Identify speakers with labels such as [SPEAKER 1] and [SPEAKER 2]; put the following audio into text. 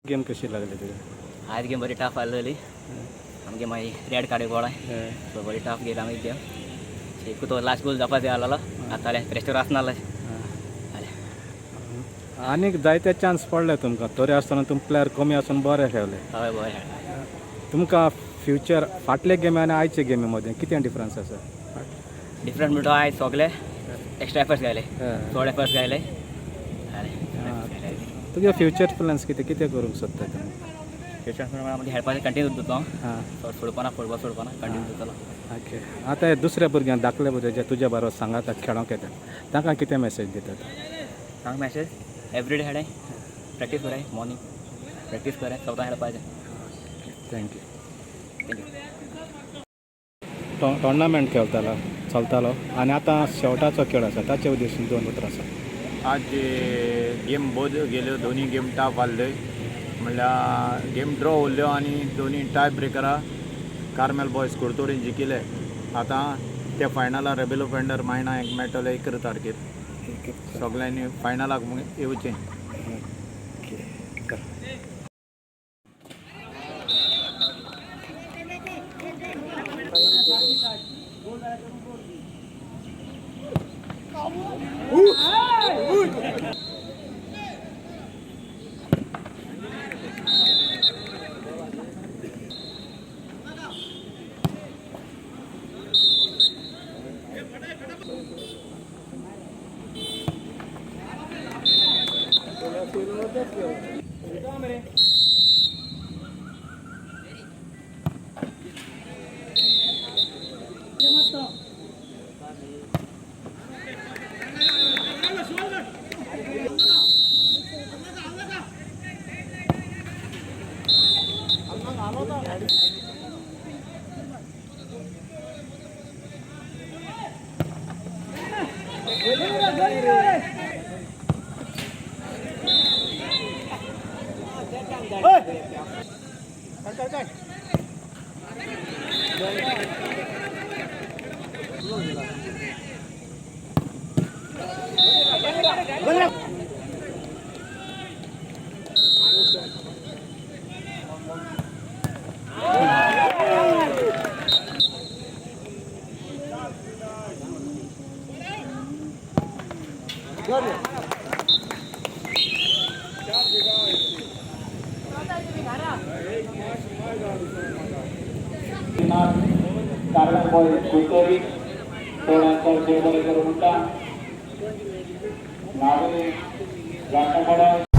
[SPEAKER 1] Game कशी लागली तुका?
[SPEAKER 2] आज गेम बरी टफ आसलेली. आमगे मागीर रेड कार्ड गोळाय, सो बरी टफ गेली आमगे गेम. एकू तो लास्ट गोल जावपा जाय आसलेलो, आतां जालें, प्रेशर आसनासलें.
[SPEAKER 1] आनीक जायते चान्स पडले तुमकां, तरी आसतना तुमी प्लेयर कमी आसून बरे खेळले.
[SPEAKER 2] हय, बरें खेळ्ळा.
[SPEAKER 1] तुमकां फ्युचर फाटले गेमी आनी आयचे गेमी मदीं कितें डिफरन्स आसा?
[SPEAKER 2] डिफरंट म्हणटा, आयज सगळे एक्स्ट्रा एफर्ट्स घायले, चड एफर्ट्स घायले, जालें.
[SPEAKER 1] तुगे फ्युचर प्लॅन्स कितें कितें करूंक सोदता तुमी?
[SPEAKER 2] फ्युचर आमगे खेळपाचें कंटिन्यू दितलो.
[SPEAKER 1] आं.
[SPEAKER 2] सोडपाना, फुटबॉल सोडपाना, कंटिन्यू दितलो.
[SPEAKER 1] ओके, आतां हे दुसऱ्या भुरग्यांक, धाकले भुरगे जे तुज्या बरोबर सांगाता खेळोंक येता, तांकां कितें मॅसेज दिता तूं?
[SPEAKER 2] सांग, मॅसेज, एवरी डे खेळाय, प्रॅक्टीस कराय, मॉर्निंग प्रॅक्टीस कराय, स्वता खेळपाचें.
[SPEAKER 1] Thank you.
[SPEAKER 2] Thank you.
[SPEAKER 1] Tournament खेळतालो चलतालो आनी आतां शेवटाचो खेळ आसा, ताचे उद्देशून दोन उतरां आसा.
[SPEAKER 3] आज गेम बोध गेल्यो, दोनी गेम टफ आहले, म्हणल्यार गेम ड्रॉ उरल्यो आनी दोनी टाय ब्रेकरा कार्मेल बॉयज कुडतोरी जिखले. आतां ते फायनला रेबेलो पेंडर मायणा एक मेळटले 11 तारखेर. सगल्यांनी फायनलाक येवचें.
[SPEAKER 1] ओके.
[SPEAKER 4] कार्मेल बॉयज कुडतरी थोड्यांचो जय बरें करूं म्हणटा. नागरी जाणटे.